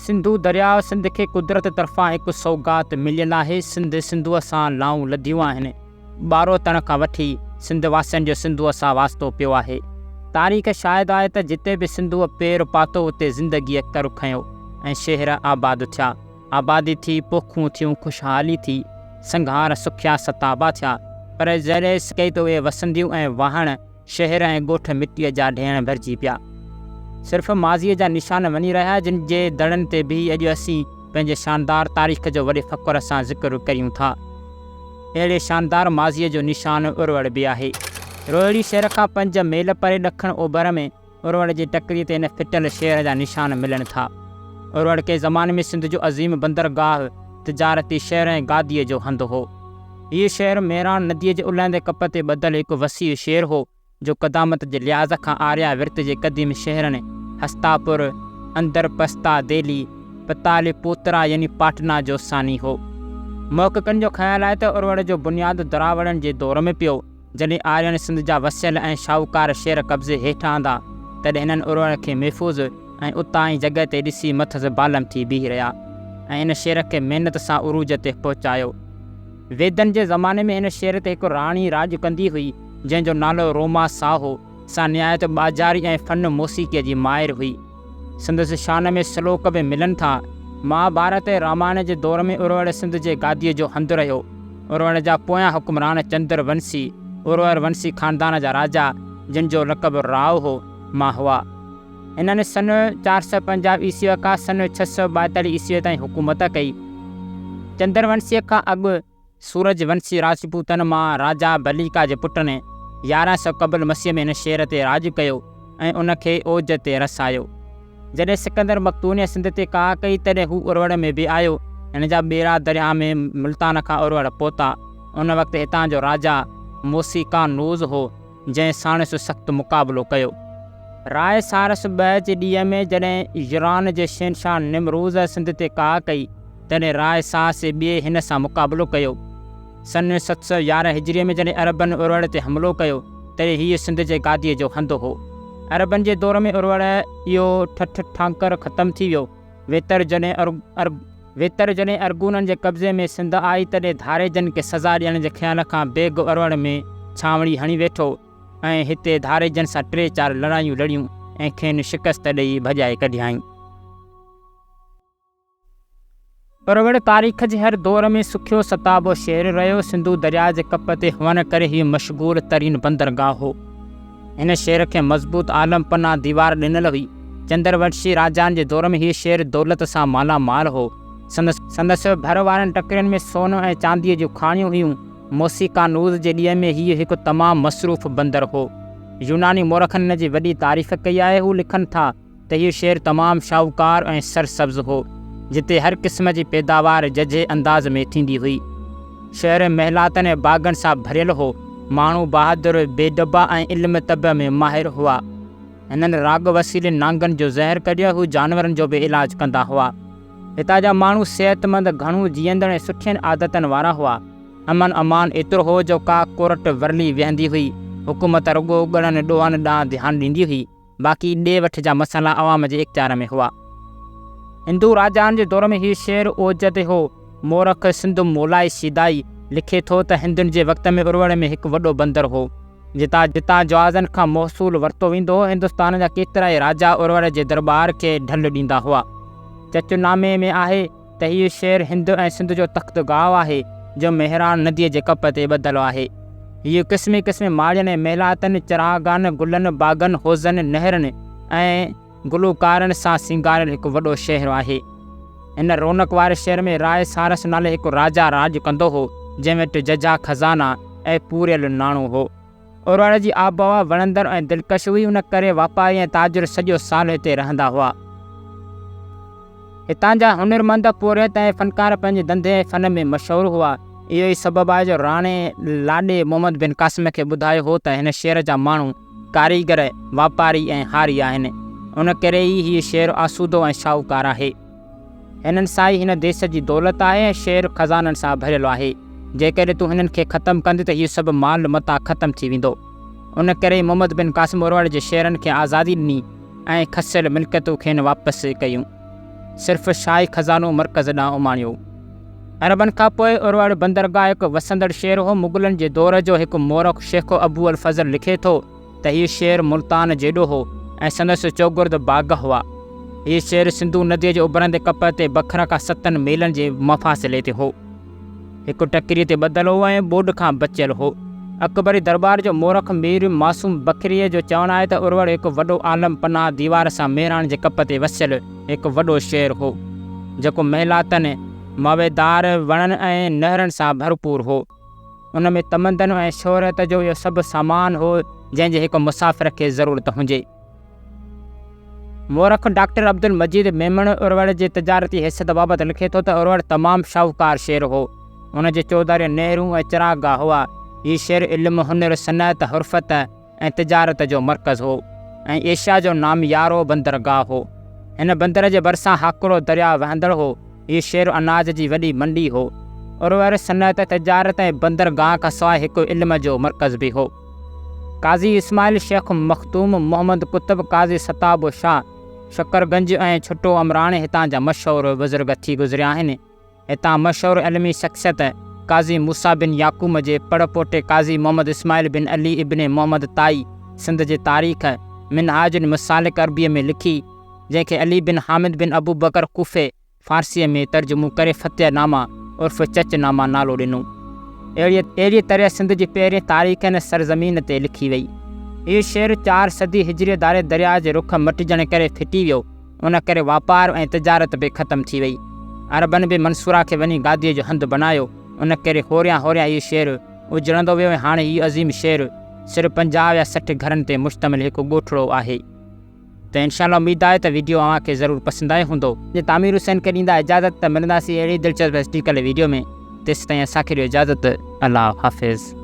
سنڌو درياء سنڌ کي قدرت طرفان هڪ سوغات مليل آهي. سنڌ سنڌوء سان لائون لڌيون آهن. ٻاروتڻ کان وٺي سنڌ واسين جو سنڌوء سان واسطو پيو آهي. تاريخ شاهد آهي ته جتي به سنڌوء پير پاتو اتي زندگيء ڪر کنيو ۽ شهر آباد ٿيا. آبادي ٿي، پوکون ٿيون، خوشحالي ٿي، سنگهار سکيا ستابا ٿيا. پر جڏهن سڪي ته اهي وسنديون ۽ واهڻ، شهر ۽ ڳوٺ مٽيء جا ڍيڻ ڀرجي پيا. صرف ماضيء جا نشان وڃي رهيا، جن جي دڙن تي بيهي اڄ اسين پنهنجي شاندار تاريخ جو وڏي فخر سان ذڪر ڪريون ٿا. اهڙي شاندار ماضيء جو نشان اروڙ به آهي. روهڙي شهر کان پنج ميل پري ڏکڻ اوڀر ۾ اروڙ جي ٽڪريء تي هن ڦٽل شهر جا نشان ملن ٿا. اروڙ ڪنهن زماني ۾ سنڌ جو عظيم بندرگاهه، تجارتي شهر ۽ گاديء جو هنڌ هو. هيء شهر مهراڻ نديء جي الهندي ڪپ تي ٻڌل هڪ وسيع شهر هو، جو قدامت جي لحاظ کان آريا ورت جي قديم شهرن هستاپور، اندرپستا، دهلي، پتالي پوترا يعني پاٽنا جو ثاني هو. محققن جو خيال آهي ته اروڙ جو بنياد دراوڙن جي دور ۾ پيو. جڏهن آرين سنڌ جا وسيل ۽ شاهوڪار شهر قبضي هيٺ آندا، تڏهن هنن اروڙ کي محفوظ ۽ اتاهين جڳهه تي ڏسي مٿس بالم ٿي بيهي رهيا ۽ هن شهر کي محنت سان عروج تي پهچايو. ويدن جي زماني ۾ هن شهر تي هڪ راڻي راڄ ڪندي هئي، جنهن جو نالو روما سا هو، سا نهايت ٻاجهاري ۽ فن موسيقيء جي ماهر هئي. سندس شان ۾ سلوڪ به ملن ٿا. مهاڀارت ۽ رامائڻ جي دور ۾ اروڙ سنڌ جي گاديء جو هنڌ رهيو. اروڙ جا پويان حڪمران چندر ونسي، اروڙ ونسي خاندان جا راجا، جن جو لقب راء هو، مان هئا. هنن سن 450 عيسويء کان سن 642 عيسويء تائين حڪومت ڪئي. چندر ونسيء کان اڳ سورج ونسي راجپوتن مان راجا بليڪا جي پٽن 1100 قبل مسيح ۾ هن شهر تي راڄ ڪيو ۽ ان کي اوج تي رسايو. جڏهن سڪندر مقدونيه سنڌ تي ڪاهه ڪئي تڏهن هو اروڙ ۾ به آيو. هن جا ٻيڙا درياهه ۾ ملتان کان اروڙ پهتا. ان وقت هتان جو راجا موسيقانوز هو، جنهن ساڻس سخت مقابلو ڪيو. راء سارس ٻه جي ڏينهن ۾ جڏهن يوران جي شهنشاهه نمروز سنڌ تي ڪاهه ڪئي، تڏهن راء ساهس ٻئي هن سان مقابلو ڪيو. سن 711 هجريء ۾ جڏهن عربن اروڙ تي حملو ڪيو، تڏهن هيء سنڌ جي گاديء جو هنڌ هو. عربن جي دور ۾ اروڙ اهو ٺٺ ٺانڪر ختم ٿي ويو. ويتر جڏهن ويتر جڏهن ارغونن جي قبضي ۾ سنڌ آئي، تڏهن ڌاريجن کي سزا ڏيڻ جي خيال کان بيگ اروڙ ۾ ڇانوڻي هڻي ويٺو ۽ هتي ڌاريجن سان ٽي چار لڙايون لڙيون ۽ کين شڪست ڏيئي ڀڄائي ڪڍيائين. اروڙ تاريخ جي هر دور ۾ سکيو ستابو شهر رهيو. سنڌو درياء جي ڪپ تي هئڻ ڪري هيء مشغول ترين بندرگاهه هو. هن شهر کي مضبوط عالم پناهه ديوار ڏنل هئي. چندر ونشي راجائن جي دور ۾ هيء شهر دولت سان مالا مال هو. سندس. سندس ڀر وارين ٽڪرين ۾ سون ۽ چانديء جون کاڻيون هيون. موسيقانوز جي ڏينهن ۾ هيء هڪ تمام مصروف بندر هو. يوناني مورخن هن جي وڏي تعريف ڪئي آهي. هو لکن ٿا ته هيء شهر تمام شاهوڪار ۽ سرسبز هو، جتي هر قسم جي پيداوار ججهي انداز ۾ ٿيندي هئي. شهر محلاتن ۽ باغن سان ڀريل هو. ماڻهو بهادر، بي ڊپا ۽ علم طب ۾ ماهر هئا. هنن راڳ وسيلي نانگن جو زهر ڪڍيو ۽ هو جانورن جو به علاج ڪندا هئا. هتان جا ماڻهو صحتمند، گهڻو جيئندڙ ۽ سٺين عادتن وارا هئا. امن امان ايترو هو جو ڪا ڪورٽ ورلي ويهندي هئي. حڪومت رڳو ڳڻن ڏوهن ڏانهن ڌيان ڏيندي هئي. باقي ڏي وٺ جا مسئلا عوام جي اختيار ۾ هئا. هندو راجائن جي دور ۾ هي شهر اوج تي هو. مورخ سنڌ مولائي شيدائي لکي ٿو ته هندن جي وقت ۾ اروڙ ۾ هڪ وڏو بندر هو، جتان جتان جهازن کان محصول ورتو ويندو هو. هندستان جا ڪيترائي راجا اروڙ جي درٻار کي ڍل ڏيندا هئا. چچ نامي ۾ آهي ته هيء شهر هند ۽ سنڌ جو تخت گاهه آهي، جو مهراڻ نديء جي ڪپ تي ٻڌل آهي. هيء قسمين قسمين ماڙين ۽ محلاتن، چراگاهن، گلن، باغن، حوضن، نهرن ۽ گلوڪارن سان سينگاريل هڪ وڏو شهر آهي. هن رونق واري شهر ۾ راء سارس نالي هڪ راجا راڄ ڪندو هو، جنهن وٽ ججها خزانا ۽ پوريل ناڻو هو. اروڙ جي آبهوا وڻندڙ ۽ دلڪش هئي، ان ڪري واپاري ۽ تاجر سڄو سال هتي رهندا هئا. هتان جا هنرمند، پورهيت ۽ فنڪار پنهنجي ڌنڌي ۽ فن ۾ مشهور هئا. اهو ئي سبب آهي جو راڻي لاڏي محمد بن قاسم کي ٻڌايو هو ته هن شهر جا ماڻهو ڪاريگر، واپاري ۽ هاري آهن. ان ڪري ئي هيء شهر آسودو ۽ شاهوڪار آهي. هنن سان ئي هن ديس جي دولت آهي ۽ شهر خزانن سان ڀريل آهي. جيڪڏهن تون هنن کي ختم ڪندين ته هيء سڀ مال متاع ختم ٿي ويندو. ان ڪري ئي محمد بن قاسم اروڙ جي شهرن کي آزادي ڏني ۽ کسيل ملڪيتون کين واپس ڪيون. صرف شاهي خزانو مرڪز ڏانهن اماڻيو. عربن کان پوء اروڙ بندرگاهه هڪ وسندڙ شهر هو. مغلن جي دور جو هڪ مورخ شيخ ابو الفضل لکي ٿو ته هيء شهر ملتان جيڏو هو ۽ سندس چوگرد باغ هئا. هيء شهر سنڌو نديء جي اڀرندي ڪپ تي بکر کان ستن ميلن جي مفاصلي تي هو. هڪ ٽڪريء تي ٻڌل هو ۽ ٻوڏ کان بچيل هو. اڪبري درٻار جو مورخ مير معصوم بکريء جو چوڻ آهي ته اروڙ هڪ وڏو عالم پناهه ديوار سان مهراڻ جي ڪپ تي وسيل هڪ وڏو شهر هو، جيڪو محلاتن، ميويدار وڻن ۽ نهرن سان ڀرپور هو. ان ۾ تمدن ۽ شهرت جو اهو سڀ سامان هو، جنهن جي هڪ مسافر کي ضرورت هجي. مورخ ڊاڪٽر عبدالمجيد ميمڻ اروڙ جي تجارتي حيثيت بابت لکي ٿو ته اروڙ تمام شاهوڪار شهر هو. ان جي چوڌاري نهرون ۽ چراگاهه هئا. هي شهر علم، هنر، صنعت، حرفت ۽ تجارت جو مرڪز هو ۽ ايشيا جو ناميارو بندرگاهه هو. هن بندر جي ڀرسان هاڪڙو درياء وهندڙ هو. هي شهر اناج جي وڏي منڊي هو. اروڙ صنعت، تجارت ۽ بندرگاهه کان سواء هڪ علم جو مرڪز به هو. قاضي اسماعيل شيخ مخدوم محمد قطب قاضي ستابو شاهه شڪر گنج ۽ ڇٽو امراڻي هتان جا مشهور بزرگ ٿي گذريا آهن. هتان مشهور علمي شخصيت قاضي موسيٰ بن يعقوب جي پڙ پوٽي قاضي محمد اسماعيل بن علي ابن محمد طائي سنڌ جي تاريخ منهاج المسالڪ عربيء ۾ لکي جنهن کي علي بن حامد بن ابوبڪر ڪوفي فارسيء ۾ ترجمو ڪري فتح نامه عرف چچ نامه نالو ڏنو. اهڙيء طرح سنڌ جي پهرين تاريخ هن سرزمين تي لکي وئي. اهو شهر چار صدي هجريء ڌاري درياء جي رخ مٽجڻ ڪري ڦٽي ويو، ان ڪري واپار ۽ تجارت به ختم ٿي وئي. عربن به منصوره کي وڃي گاديء جو هنڌ بنايو، ان ڪري هوريان هوريان اهو شهر اجڙندو ويو ۽ هاڻي هي عظيم شهر صرف 50 يا 60 گهرن تي مشتمل هڪ ڳوٺڙو آهي. ته انشاء الله اميد آهي ته ويڊيو اوهان کي ضرور پسند آيو هوندو. جي تعمير حسين کي ڏيندا اجازت ته ملنداسين اهڙي ئي دلچسپ ۽ اسٽيڪل ويڊيو ۾ تيستائين اسان کي ڏيو اجازت الله حافظ.